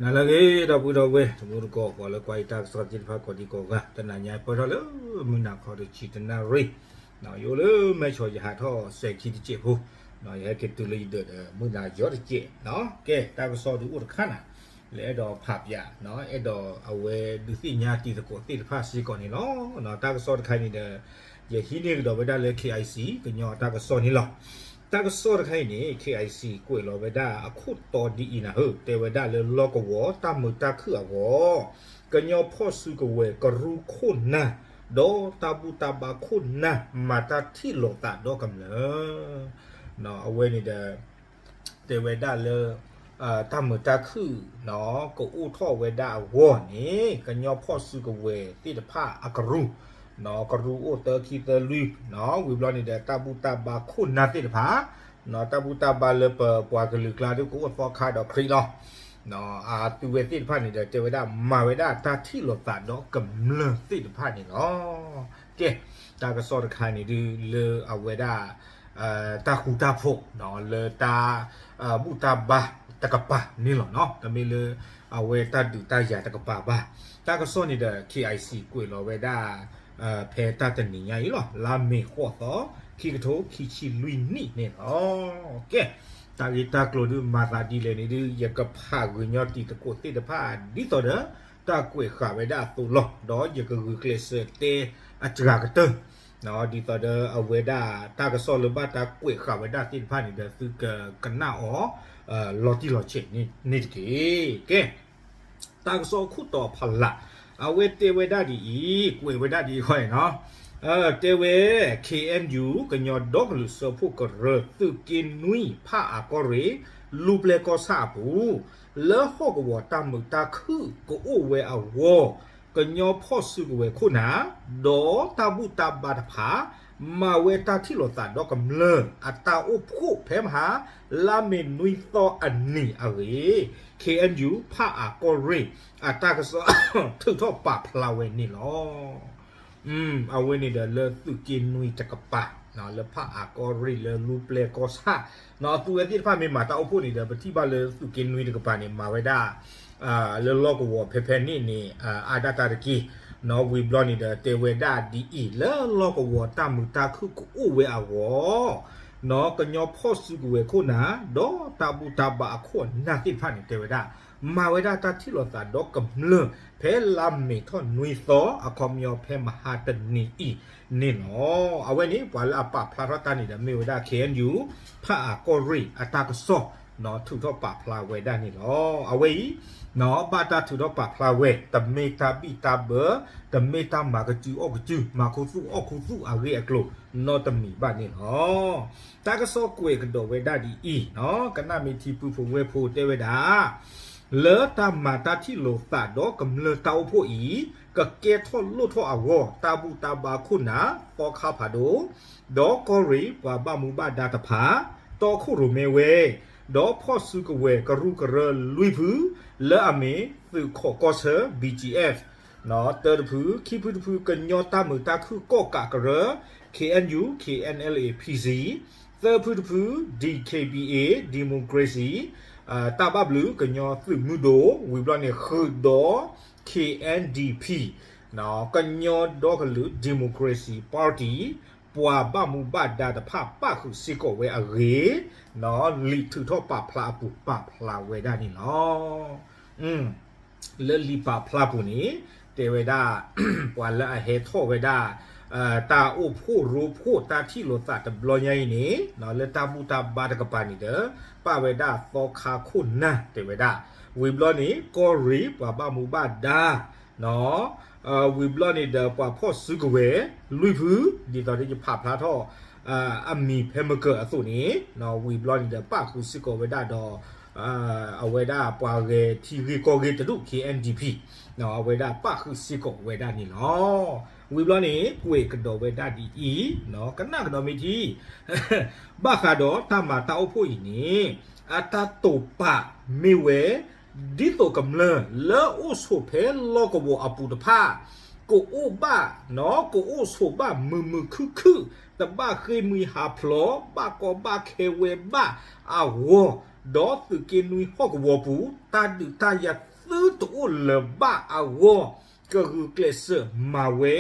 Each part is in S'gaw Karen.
နၤလၢအဂ့ၤ ဒီပုၢ်ဒီဝဲၢ် တံၤသကိး ပှၤလၢကွၢ်ယတၢ်ကစီၣ်သ့ၣ်တဖၣ်ကိးဒံကိးဂၤ, တနၤညါပၢၢ်ထီၣ်လၢမုၢ်နၤခီတဆံတနၣ်ရံၣ်, ယအိၣ်လၢမဲၢ်ဆီး ယဟးထီၣ်စဲၤခံတစဲးဖိ, ယဟဲက့ၤတုၤလၢယဒၢးဒီး မုၢ်နၤယီၤတစဲး, ကဲ တၢ်ကစီၣ်ဒုးအိၣ်တခါနၤ, လၢအဲၣ်ဒိးဖးပၠး, အဲၣ်ဒိးအဝဲဒုးသ့ၣ်ညါတံၤသကိးသ့ၣ်တဖၣ်စ့ၢ်ကီးန့ၣ်လီၤ. တၢ်ကစီၣ်တခါအံၤန့ၣ်ဒီး ယဟံးန့ၢ်ကဒီးဝဲဒၣ်လၢ KIC ကညီအတၢ်ကစီၣ်န့ၣ်လီၤ. တၢ်ကစီၣ်တခါအံၤန့ၣ် KIC ကွဲးလီၤဝဲဒၣ်အခိၣ်တီဒ်အံၤနၤဧၢ, တဲဝဲဒၣ်လၢလီၢ်ကဝီၤတၢ်မုာ်တၢ်ခုၣ်အဂီၢ်, ကညီဖီၣ်စုကဝဲၤကရူၢ်ခိၣ်နၢ်, ဒီးတၢ်ဘူၣ်တၢ်ဘါခိၣ်နၢ် မၤတၢ်ထံၣ်လိာ်သးဒီးကမျၢၢ် အဝဲန့ၣ်ဒီး တဲဝဲဒၣ်လၢ တၢ်မုာ်တၢ်ခုၣ် ကအိၣ်ထီၣ်ဝဲဒၣ်အဂီၢ်န့ၣ် ကညီဖီၣ်စုကဝဲၤသ့ၣ်တဖၣ်အကရူၢ်, ကရူၢ်အိၣ်သၢခံသၢလွံၢ်, ဝံၤဘျီန့ၣ်ဒီး တၢ်ဘူၣ်တၢ်ဘါခိၣ်နၢ်သ့ၣ်တဖၣ်, တၢ်ဘူၣ်တၢ်ဘါလၢပပှၤကလုာ်ကျါဒုးကအိၣ်သီခါဒီးခရံာ်လီၤ. အသုဝဲသ့ၣ်တဖၣ်န့ၣ်ဒီး တဲဝဲဒၣ်မၤဝဲဒၣ်တၢ်ထံၣ်လိာ်သးဒီးကမျၢၢ်သ့ၣ်တဖၣ်န့ၣ်လီၤ. ကဲ တၢ်ကစီၣ်တခါန့ၣ်ဒုးလၢအဝဲဒၣ် တၢ်ဃူတၢ်ဖိး လၢတၢ်ဘူၣ်တၢ်ဘါတကပၤန့ၣ်လီၤ. တမ့ၢ်လၢအဝဲတၢ်ဒုးတၢ်ယၤတကပၤဘၣ်. တၢ်ကစီၣ်န့ၣ်ဒီး KIC ကွဲးလီၤဝဲဒၣ် ဖဲတၢ်တနံၤညါအံၤလီၤ. လါမ့ၤဃိးသီ ခံကထိခံဆံလွံၢ်နံၣ်န့ၣ်လီၤ. ကဲ တၢ်ဂ့ၢ်တၢ်ကျိၤဒုးမၤသးဒ်လဲၣ်န့ၣ်ဒုး ယကဖးဂ့ၤညီတံၤသကိးသ့ၣ်တဖၣ် ဒ်သိးဒီး တၢ်ကွဲးဃာ်ဝဲဒၣ်အသိးလီၤ. ဒီးယကဂုာ်ကျဲးစၢးတဲအစှၤကတၢၢ် ဒ်သိးဒီးအဝဲဒၣ်တၢ်ကစီၣ်လၢဘၣ်တၢ်ကွဲးဃာ်ဝဲဒၣ်သ့ၣ်တဖၣ်န့ၣ်ဒီး သုကကနၣ်အီၤ လီၤတံၢ်လီၤဆဲးန့ၣ်တက့ၢ်. ကဲ တၢ်ကစီၣ်အခိၣ်တီဖးလး အဝဲတဲဝဲဒၣ်ဒ်အံၤ, ကွဲးဝဲဒၣ်ဒ်အံၤဃီန့ၣ်နီၤ, တဲဝဲ KNU ကညီဒီကလုာ်စၢဖှိၣ်ကရၢ သုးက့နွံ ဖၣ်အၣ်ကီၢ်ရ့ၣ် လူၤပျဲၢ်ကီၢ်ဆၣ်အပူၤ လၢဟီၣ်ကဝီၤတၢ်မုာ်တၢ်ခုၣ်ကအိၣ်ဝဲအဂီၢ်, ကညီဖီၣ်စုကဝဲၤခိၣ်နၢ် ဒီးတၢ်ဘူၣ်တၢ်ဘါတဖၣ် မၤဝဲတၢ်ထံၣ်လိာ်သးဒီးကမျၢၢ်အတၢ်အိၣ်ဖှိၣ်ဖဲမဟါ လါမ့ၤနွံသီအနံၤအဂ့ၢ် KNU ဖၣ်အၣ်ကီၢ်ရ့ၣ် အတၢ်ကစီၣ်ထုးထီၣ်ပာ်ဖျါဝဲန့ၣ်လီၤ. အဝဲန့ၣ်ဒီးလၢသုးက့နွံတကပၤ, လၢဖၣ်အၣ်ကီၢ်ရ့ၣ်လၢလူၤပျဲၢ်ကီၢ်ဆၣ်, အသုဝဲသ့ၣ်တဖၣ်မ့ၢ်မၤတၢ်အိၣ်ဖှိၣ်န့ၣ်ဒီး ပထံၣ်ဘၣ်လၢသုးက့နွံတကပၤန့ၣ် မၤဝဲဒၣ် လၢလီၢ်ကဝီၤဖဲဖဲန့ၣ်န့ၣ် အါဒၣ်တၢ်တက့ၢ်. ဝံၤဘျီန့ၣ်ဒီး တဲဝဲဒၣ်ဒ်အံၤ, လၢလီၢ်ကဝီၤတၢ်မုာ်တၢ်ခုၣ်ကအိၣ်ဝဲအဂီၢ်, ကညီဖီၣ်စုကဝဲၤခိၣ်နၢ် ဒီးတၢ်ဘူၣ်တၢ်ဘါအခိၣ်အနၢ်သ့ၣ်တဖၣ်န့ၣ် တဲဝဲဒၣ် မၤဝဲဒၣ်တၢ်ထံၣ်လိာ်သးဒီးကမျၢၢ် ဖဲလါမ့ၤထီၣ်နွံသီ အခီပညီဖဲမဟါတနံၤအံၤန့ၣ်လီၤ. အဝဲန့ၣ် ပှၤလၢအပာ်ဖျါထီၣ်တၢ်န့ၣ်ဒီး မ့ၢ်ဝဲဒၣ် KNU ဖၣ်အၣ်ကီၢ်ရ့ၣ်အတၢ်ကစီၣ် ထုးထီၣ်ပာ်ဖျါဝဲဒၣ်န့ၣ်လီၤ. အဝဲအံၤ ဘၣ်တၢ်ထုးထီၣ်ပာ်ဖျါဝဲ တမ့ၢ်တၢ်ဘံၣ်တၢ်ဘၢ, တမ့ၢ်တၢ်မၤကစုအီၣ်ကစု မၤခူသူၣ်အီၣ်ခူသူၣ်အဂ့ၢ်အကျိၤ နီတမံၤဘၣ်န့ၣ်လီၤ. တၢ်ကစီၣ်ကွဲးကဒီးဝဲဒၣ်ဒ်အံၤ, ကနၣ်မ့ၢ်ထံ ပုၢ်ဖိဝဲၢ်ဖိတဲဝဲဒၣ် လၢတၢ်မၤတၢ်ထံၣ်လိာ်သးဒီးကမျၢၢ်တၢ်အိၣ်ဖှိၣ်အံၤ ကကဲထီၣ်လိၣ်ထီၣ်အဂီၢ် တၢ်ဘူၣ်တၢ်ဘါခိၣ်နၢ် သီခါဖးဒိၣ် ဒီးကီၢ်ရ့ၣ်ပှၤဘၣ်မူဘၣ်ဒါတဖၣ် တီခိၣ်ရိၣ်မဲဝဲ ဒီးဖီၣ်စုကဝဲၤကရူၢ်ကရၢလွံၢ်ဖု လၢအမ့ၢ် သုးခိးကီၢ်ဆၢ BGF တၢတဖု, ခံဖုတဖု ကညီတၢ်မုာ်တၢ်ခုၣ်ကီၣ်ကးကရၢ KNU KNLA PC, သၢဖုတဖု DKBA Democracy တၢ်ဘၣ်ဘျုးကညီသုးမုၢ်ဒိၣ်, ဝံၤဘျီန့ၣ် ဃုာ်ဒီး KNDP ကညီဒီကလုာ် Democracy Party ပှၤဘၣ်မူဘၣ်ဒါတဖၣ် ပၣ်ဃုာ်စ့ၢ်ကီးဝဲအဂ့ၢ် လံာ်ထုးထီၣ်ပာ်ဖျါအပူၤ ပာ်ဖျါဝဲဒၣ်န့ၣ်လီၤ. လၢလံာ်ပာ်ဖျါပူၤန့ၣ် တဲဝဲဒၣ် ပှၤလၢအဟဲထီၣ်ဝဲဒၣ် တၢ်အိၣ်ဖှိၣ်ရိဖှိၣ်တၢ်ထံၣ်လိာ်သးတဘျီညါအံၤန့ၣ် လၢတၢ်ဘူၣ်တၢ်ဘါတကပၤန့ၣ်ဒီး ပၣ်ဝဲဒၣ်သီခါခိၣ်နၢ် တဲဝဲဒၣ်, ဝံၤဘျီန့ၣ် ကီၢ်ရ့ၣ်ပှၤဘၣ်မူဘၣ်ဒါ ဝံၤဘျီန့ၣ်ဒီး ပှၤဖီၣ်စုကဝဲၤလွံၢ်ဖု ဒ်သိးဒီးယဖးဖျါထီၣ် အမံၤဖဲမကၢၤအသိးန့ၣ် ဝံၤဘျီန့ၣ်ဒီး ပၣ်ဃုာ်စ့ၢ်ကီးဝဲဒၣ်ဒီး အဝဲဒၣ်ပှၤဂဲၤထံဂ့ၢ်ကီၢ်ဂ့ၢ်တဒူၣ် KNDP အဝဲဒၣ်ပၣ်ဃုာ်စ့ၢ်ကီးဝဲဒၣ်န့ၣ်လီၤ. ဝံၤဘျီန့ၣ် ကွဲးကဒီးဝဲဒၣ်ဒ်အံၤ, ကနၣ်ကဒီးမ့ၢ်ထံ ဘၣ်ဃးဒီးတၢ်မၤတၢ်အိၣ်ဖှိၣ်အံၤန့ၣ် အတၢ်တိာ်ပာ်မ့ၢ်ဝဲ ဒ်သိးကမျၢၢ်လၢအိၣ်ဆိးဖဲလီၢ်ကဝီၤအပူၤတဖၣ် ကအိၣ်ဘၣ် ကအိၣ်ဆိးဘၣ်မုာ်မုာ်ခုၣ်ခုၣ် တဘၣ်ဃ့ၢ်မှံဟးဖျိး ဘၣ်ကီဘၣ်ခဲဝဲဘၣ်အဂီၢ်, ဒီးသုးက့နွံဟီၣ်ကဝီၤပူၤ တၢ်ဒုးတၢ်ယၤ သုတအိၣ်လၢၤဘၣ်အဂီၢ် ကဂုာ်ကျဲးစၢးမၤဝဲ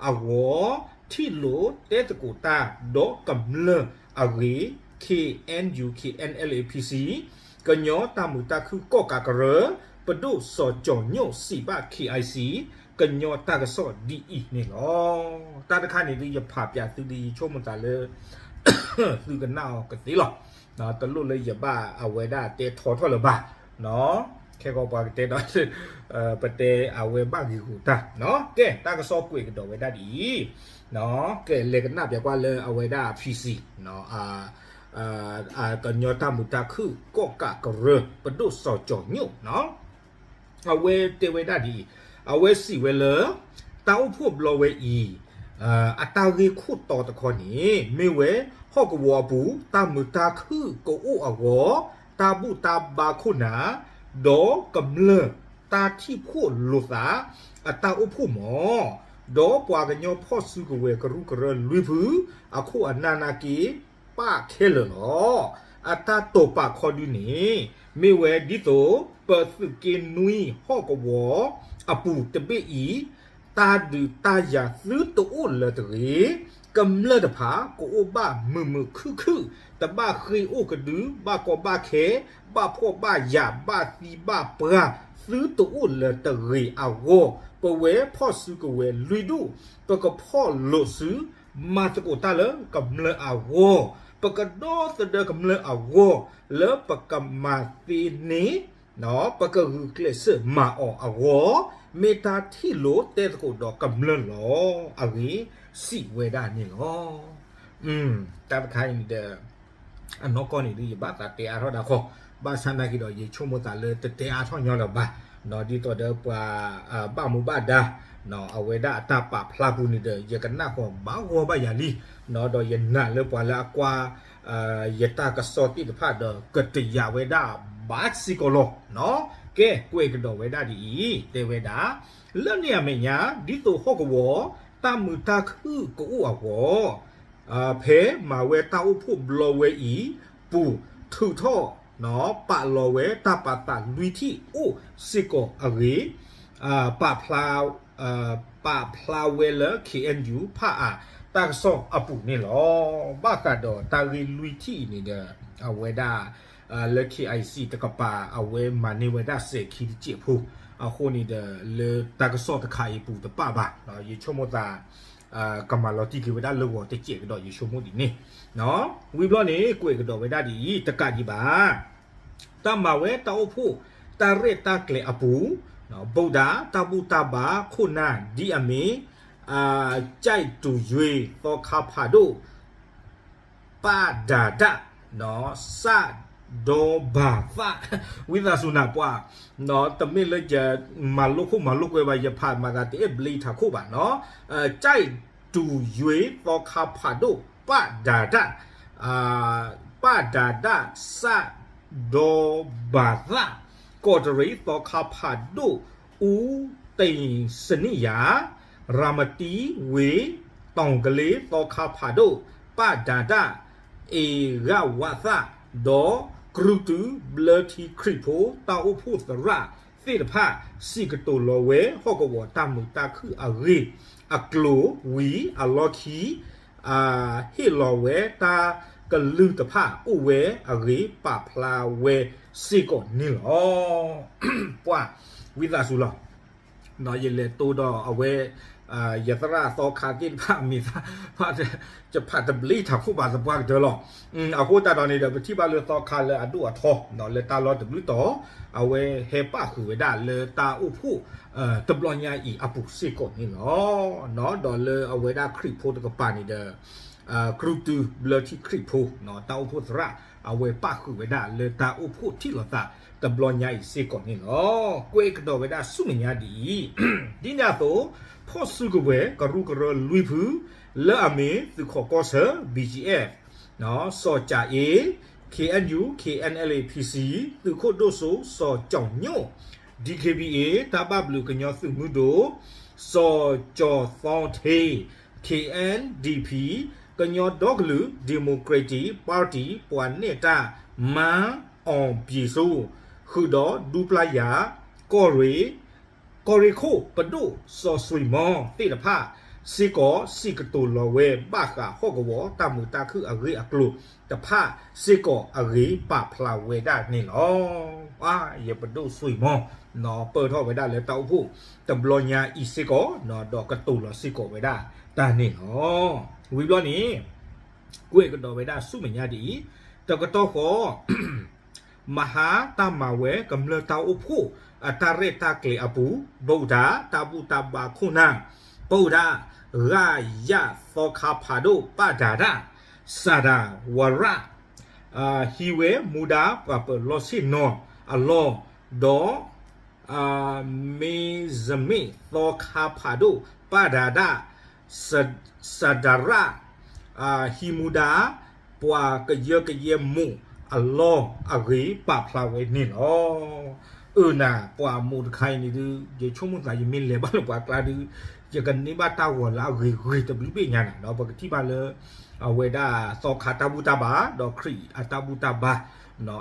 အဂီၢ် ထံၣ်လိာ်တဲသကိးတၢ်ဒီးကမျၢၢ်အဂ့ၢ် KNU KNLA PC ကညီတၢ်မုာ်တၢ်ခုၣ်ကီၣ်ကးကရၢ ပဒိၣ်စီၤကၠီၤညိၣ်စံးဘၣ် KIC ကညီတၢ်ကစီၣ်ဒ်အံၤန့ၣ်လီၤ. တၢ်တခါန့ၣ်ဒုးယဖးပၠးသုဒ်ယဆိကမိၣ်သးလၢ သုကနၣ်အီၤကသ့လီၤ. တလိၣ်လၢယဘၣ်အဝဲဒၣ်တဲထီထီၣ်လၢၤဘၣ်. ခဲကီးပှၤကတဲဒီး ပတဲအဝဲဘၣ်ဂ့ၤဂီၤတၢ်. ကဲ တၢ်ကစီၣ်ကွဲးကဒီးဝဲဒၣ်ဒ်အံၤ, ကဲ လဲၤကနၣ်ပၠးကွၢ်လၢအဝဲဒၣ် PC ကညီတၢ်မုာ်တၢ်ခုၣ်ကီၣ်ကးကရၢ ပဒိၣ်စီၤကၠီၤညိၣ် အဝဲတဲဝဲဒၣ်ဒ်အံၤ, အဝဲစံးဝဲလၢ တၢ်အိၣ်ဖှိၣ်ဘျီဝဲအံၤ အတၢ်ဂ့ၢ်ခိၣ်တီတခီန့ၣ် မ့ၢ်ဝဲဟီၣ်ကဝီၤအပူၤ တၢ်မုာ်တၢ်ခုၣ်ကအိၣ်အဂီၢ် တၢ်ဘူၣ်တၢ်ဘါခိၣ်နၢ် ဒီးကမျၢၢ်တၢ်ထံၣ်ဖှိၣ်လိာ်သး အတၢ်အိၣ်ဖှိၣ်မး ဒီးပှၤကညီဖီၣ်စုကဝဲၤကရူၢ်ကရၢလွံၢ်ဖု အခိၣ်အနၢ်နာ်က့ ပၣ်ခဲလၢာ်လီၤ. အတၢ်တိာ်ပာ်ခီဒုန့ၣ် မ့ၢ်ဝဲဒ်သိး ပသုးက့နွံဟီၣ်ကဝီၤအပူၤတဘ့ၣ်အံၤ တၢ်ဒုးတၢ်ယၤသုတအိၣ်လၢၤတဂ့ၤ, ကမျၢၢ်တဖၣ်ကအိၣ်ဘၣ်မုာ်မုာ်ခုၣ်ခုၣ်, တဘၣ်ဃ့ၢ်အိၣ်ကဒု ဘၣ်ကီဘၣ်ခဲ, ဘၣ်ဖှီၣ်ဘၣ်ယာ် ဘၣ်သံဘၣ်ပှၢ် သုတအိၣ်လၢၤတဂ့ၤအဂီၢ်, ပဝဲဖီၣ်စုကဝဲၤလွံၢ်ဒူၣ် ပကဖီၣ်လိာ်စု မၤသကိးတၢ်လၢကမျၢၢ်အဂီၢ်, ပကဒီသဒၢကမျၢၢ်အဂီၢ် လၢပကမၤသ့န့ၢ် ပကဂုာ်ကျဲးစၢးမၤအီၤအဂီၢ်, မ့ၢ်တၢ်ထံၣ်လိာ်တဲသကိးဒီးကမျၢၢ်လီၤ. အဂ့ၢ်စံးဝဲဒၣ်န့ၣ်လီၤ. တၢ်တခါအံၤန့ၣ်ဒီး အနီၢ်ကီၢ်န့ၣ်ဒုး ယဘၣ်သးတဲအါထီၣ်ဒၣ်ခီ, ဘၣ်ဆၣ်နာ်က့ဒီး ယဆိကမိၣ်သးလၢတတဲအါထီၣ်ညီလၢၤဘၣ်, ဒ်သိးဒီးပှၤ ဘၣ်မူဘၣ်ဒါ အဝဲဒၣ်အတၢ်ပာ်ဖျါပူၤန့ၣ်ဒီး ယကနၣ်ဃီၤဘၣ်ဂီၢ်ဘၣ်ယၤလံ, ဒီးယနာ်လၢပှၤလၢအကွၢ် ယတၢ်ကစီၣ်သ့ၣ်တဖၣ်ဒီး ကတယာ်ဝဲဒၣ်ဘၣ်စ့ၢ်ကီးလီၤ. ကဲ ကွဲးကဒီးဝဲဒၣ်ဒ်အံၤ တဲဝဲဒၣ်, လၢန့ၣ်အမဲာ်ညါ ဒ်သိးဟီၣ်ကဝီၤ တၢ်မုာ်တၢ်ခုၣ်ကအိၣ်အဂီၢ် ဖဲမၤဝဲတၢ်အိၣ်ဖှိၣ်ဘျီဝဲအံၤ ပူၤထုးထီၣ် ပာ်လီၤဝဲတၢ်ပာ်သးလွံၢ်ထံၣ်အိၣ်စ့ၢ်ကီးအဂ့ၢ် ပာ်ဖျါ ပာ်ဖျါဝဲလၢ KNU ဖးအါ တၢ်ကစီၣ်အပူၤန့ၣ်လီၤ. ဘၣ်ဃးဒီးတၢ်ဂ့ၢ်လွံၢ်ထံၣ်အံၤန့ၣ်ဒီး အဝဲဒၣ် လၢ KIC တကပၤ အဝဲမၤန့ၢ်ဝဲဒၣ်စဲးခံတစဲးဖိ, အဃိန့ၣ်ဒီး လၢတၢ်ကစီၣ်တခါအံၤပူၤတပာ်ဘၣ်, ယဆိကမိၣ်သး ကမၤလီၤတံၢ်က့ၤဝဲဒၣ်လၢဂီၤတစဲးကဒီး ယဆိကမိၣ်ဒ်န့ၣ်, ဝံၤဘျီန့ၣ် ကွဲးကဒီးဝဲဒၣ်ဒ်အံၤ တကးဒံးဘၣ် တၢ်မၤဝဲတၢ်အိၣ်ဖှိၣ် တၢ်ရဲၣ်တၢ်ကျဲၤအပူၤ ဗုဒ္ဓ တၢ်ဘူၣ်တၢ်ဘါခိၣ်နၢ်ဒ်အမ့ၢ် ကၠဲးတူၢ်ယွ့ သီခါဖးဒိၣ် ပၣ်ဒၤဒၣ် စးဒီဘၣ်သၣ် ဝံသးစူၤနၤပှၤ, တမ့ၢ်လၢယမၤလိခိၣ်မၤလိကွဲဘၣ် ယဖးမၤသးတအဲၣ်ဘျ့ထးခိၣ်ဘၣ်နီၤ, ကၠဲးတူၢ်ယွ့ သီခါဖးဒိၣ် ပၣ်ဒၤဒၣ် ပၣ်ဒၤဒၣ် စးဒီဘၣ်သၣ် ကီးတရံးသီခါဖးဒိၣ် အူတ့ၢ်စနံၣ်ယၤ ရၤမတံဝ့ၢ် တီၢ်ကလ့ သီခါဖးဒိၣ် ပၣ်ဒၤဒၣ် အ့ၣ်ဂၤဝးသၣ် ဒီးကြူၢ်တုၤဘျၢထံခရံာ်ဖိ တၢ်အိၣ်ဖှိၣ်သရၣ်သ့ၣ်တဖၣ် စံးကတိၤလီၤဝဲ ဟီၣ်ကဝီၤတၢ်မုာ်တၢ်ခုၣ်အဂ့ၢ် အကျိၤဝံၤအလီၢ်ခံ ဟ့ၣ်လီၤဝဲတၢ်ကလုၢ်တဖၣ်အိၣ်ဝဲအဂ့ၢ် ပာ်ဖျါဝဲစ့ၢ်ကီးန့ၣ်လီၤ. ပှၤ ဝံသးစူၤလီၤ. ယလဲၤတိဒီးအဝဲ ယသရၣ်သီခါသ့ၣ်တဖၣ်အမံၤသၣ် ယဖးတဘျ့ထးခိၣ်ဘၣ်သပှၢ်ကတၢၢ်လီၤ. အဃိသတးဒီးန့ၣ်ဒီး ပထံၣ်ဘၣ်လၢသီခါလၢအဒိၣ်အထီ လၢတၢ်လီၢ်တဘျုးတီၤ အဝဲဟဲပၣ်ဃုာ်ဝဲဒၣ်လၢတၢ်အိၣ်ဖှိၣ် တဘျီညါအံၤအပူၤစ့ၢ်ကီးန့ၣ်လီၤ. ဒီးလၢအဝဲဒၣ်ခရံာ်ဖိတကပၤန့ၣ်ဒီး ကြူၢ်တုၤဘျၢထံခရံာ်ဖိ တၢ်အိၣ်ဖှိၣ်သရၣ် အဝဲပၣ်ဃုာ်ဝဲဒၣ်လၢတၢ်အိၣ်ဖှိၣ်ထံၣ်လိာ်သးတဘျီညါအံၤစ့ၢ်ကီးန့ၣ်လီၤ. ကွဲးကဒီးဝဲဒၣ်ဆူမဲာ်ညါဒ်အံၤ, ဒ်န့ၣ်အသိး ဖီၣ်စုကဝဲၤကရူၢ်ကရၢလွံၢ်ဖု လၢအမ့ၢ်သုးခိးကီၢ်ဆၢ BGF စီၤကၠၤအ့ KNU KNLA PC သုးခိၣ်ဒိၣ်စိစီၤကၠီၤညိၣ် DKBA တၢ်ဘၣ်ဘျုးကညီသုးမုၢ်ဒိၣ် စီၤကၠီၤသီထ့ KNDP ကညီဒီကလုာ် Democratic Party ပှၤနဲၣ်တၢ် မန်းအောင်ပြည်စိုး ဃုာ်ဒီးဒူပျၢ်ယၤ ကီၢ်ရ့ၣ် ကီၢ်ရ့ၣ်ခိၣ်ပဒိၣ်စီၤစွံၣ်မီၤသ့ၣ်တဖၣ်စ့ၢ်ကီး စံးကတိၤလီၤဝဲဘၣ်ဃးဟီၣ်ကဝီၤ တၢ်မုာ်တၢ်ခုၣ်အဂ့ၢ်အကျိၤတဖၣ်စ့ၢ်ကီးအဂ့ၢ်ပာ်ဖျါဝဲဒၣ်န့ၣ်လီၤ. ယပဒိၣ်စွံၣ်မီၤ ပၢၢ်ထီၣ်ဝဲဒၣ်လၢတၢ်အိၣ်ဖှိၣ်တဘျီညါအံၤစ့ၢ်ကီး ဒီးကတိၤလီၤစ့ၢ်ကီးဝဲဒၣ်တၢ်န့ၣ်လီၤ. ဝံၤဘျီန့ၣ် ကွဲးကဒီးဝဲဒၣ်ဆူမဲာ်ညါဒ်အံၤ, တကတီၢ်ဃီ မဟါတၢ်မၤဝဲကမျၢၢ်တၢ်အိၣ်ဖှိၣ် အတၢ်ရဲၣ်တၢ်ကျဲၤအပူၤ ဘၣ်အိၣ်ဒၣ်တၢ်ဘူၣ်တၢ်ဘါခိၣ်နၢ်, ဘၣ်အိၣ်ဒၣ် ဂၤယၣ်သီခါဖးဒိၣ် ပၢ်ဒၤဒၣ် စၤဒၤဝရၣ် ဟံးဝဲမူဒါပှၤပၢၤလီၢ်ဆ့ၣ်နီၤအလီၢ်, ဒီး မ့ၢ်စမ့ၣ်သီခါဖးဒိၣ် ပၢ်ဒၤဒၣ် စၤဒၤရၣ် ဟံးမူဒါ ပှၤကယၢကယဲမူးအလီၢ်အဂ့ၢ်ပာ်ဖျါဝဲန့ၣ်လီၤ. အၢနၤ ပှၤမူးတခါအံၤန့ၣ်ဒုး ယဆိကမိၣ်သးယမ့ၢ်လဲၤဘၣ်လၢပှၤကျါဒုး ယကန့ၢ်ဘၣ်တၢ်ဂီၤလၢအဂ့ၤဂ့ၤတဘျုးဘ့ၣ်ညါနၤ ဒီးပကထံၣ်ဘၣ်လၢ အဝဲဒၣ်သီခါတၢ်ဘူၣ်တၢ်ဘါ ဒီးခရံာ်အတၢ်ဘူၣ်တၢ်ဘါ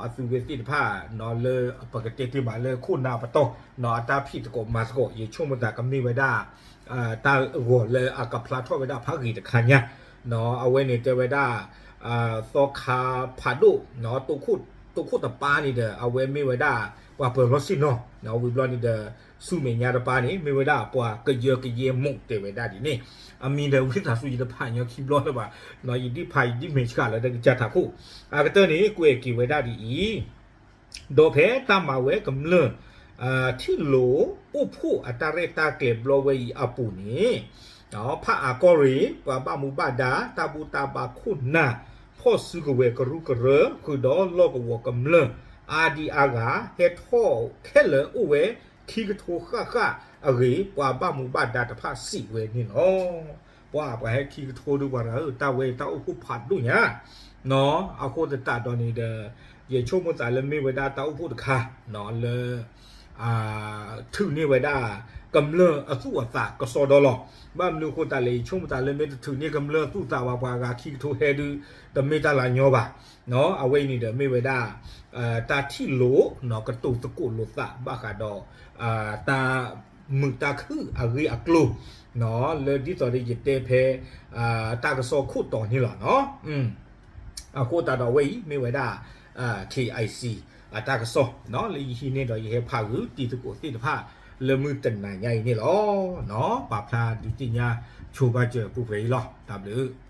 အသုဝဲသ့ၣ်တဖၣ် လၢပကတဲတ့ၢ်မးလၢခိၣ်နၢ်ပတီၢ် အတၢ်ဖံးသကိးမၤသကိး ယဆိကမိၣ်သးကမ့ၢ်ဝဲဒၣ် တၢ်ဂီၤလၢအကဖျါထီၣ်ဝဲဒၣ်ဖးဂ့ၤတခါညါ အဝဲန့ၣ်တဲဝဲဒၣ် သီခါဖးဒိၣ် တိခိၣ်တပၤန့ၣ်ဒီး အဝဲမ့ၢ်ဝဲဒၣ် ပှၤပၢၤလီၢ်ဆ့ၣ်နီၤ ဝံၤဘျီန့ၣ်ဒီး ဆူမဲာ်ညါတပၤန့ၣ် မ့ၢ်ဝဲဒၣ်ပှၤကယၢကယဲမူးတဲဝဲဒၣ်ဒ်န့ၣ် အမံၤဒီးဝံသးစူၤယတဖးညီခံဘျီလၢၤဘၣ် ယဒ်ဖးယဒ်မဲာ်ဆှးလၢတကစၢ်ထးခိၣ် အကတၢၢ်န့ၣ် ကွဲးက့ၤဝဲဒၣ်ဒ်အံၤ ဒီးဖဲတၢ်မၤဝဲကမျၢၢ် ထံၣ်လိာ်အိၣ်ဖှိၣ်အတၢ်ရဲၣ်တၢ်ကျဲၤဘျီဝဲအံၤအပူၤန့ၣ် ဖးအါကီၢ်ရ့ၣ် ပှၤဘၣ်မူဘၣ်ဒါ တၢ်ဘူၣ်တၢ်ဘါခိၣ်နၢ် ဖီၣ်စုကဝဲၤကရူၢ်ကရၢ ဃုာ်ဒီးလီၢ်ကဝီၤကမျၢၢ် အါဒံအါဂၤ ဟဲထီၣ်ခဲလၢာ်အိၣ်ဝဲ ခံကထိဃၣ်ဃၣ်အဂ့ၢ် ပှၤဘၣ်မူဘၣ်ဒါတဖၣ်စံးဝဲန့ၣ်လီၤ. ပှၤပှၤဟဲခံကထိဒုးပှၤတဂၤဧၢ တၢ်ဝဲတၢ်အိၣ်ဖှိၣ်ဖးဒိၣ်ညါ အဃိသတးဒီးန့ၣ်ဒီး ယဆိကမိၣ်သးလၢမ့ၢ်ဝဲဒၣ်တၢ်အိၣ်ဖှိၣ်တခါ လၢ ထုးန့ၢ်ဝဲဒၣ် ကမျၢၢ်အသူၣ်အသးကစီဒီလီၤ. ဘၣ်မနုၤအဃိသတးလဲၣ် ယဆိကမိၣ်သးလၢမ့ၢ်တထုးန့ၢ်ကမျၢၢ်အသူၣ်အသးဘၣ် ပှၤဂၤခံကထိဟဲဒုး တမ့ၢ်တၢ်လၢညီဘၣ်. အဝဲအံၤန့ၣ်ဒီးမ့ၢ်ဝဲဒၣ် တၢ်ထံၣ်လိာ် ကတိၤသကိးလိာ်သးဘၣ်ဃးဒီး တၢ်မုာ်တၢ်ခုၣ်အဂ့ၢ်အကျိၤ လၢဒ်သိးဒီးယတဲဖဲ တၢ်ကစီၣ်ခိၣ်တီန့ၣ်လီၤ. အဃိသတးဒီးအဝဲအံၤမ့ၢ်ဝဲဒၣ် KIC အတၢ်ကစီၣ် လၢယဟံးန့ၢ်ဒီးယဟဲဖးဂုာ်တံၤသကိးသ့ၣ်တဖၣ် လၢမုၢ်တနၤညါအံၤန့ၣ်လီၤ. ပာ်ဖျါဒုးသ့ၣ်ညါဆိဘၣ်စၢၤပူၤဖဲအံၤလီၤ. တၢ်ဘျုး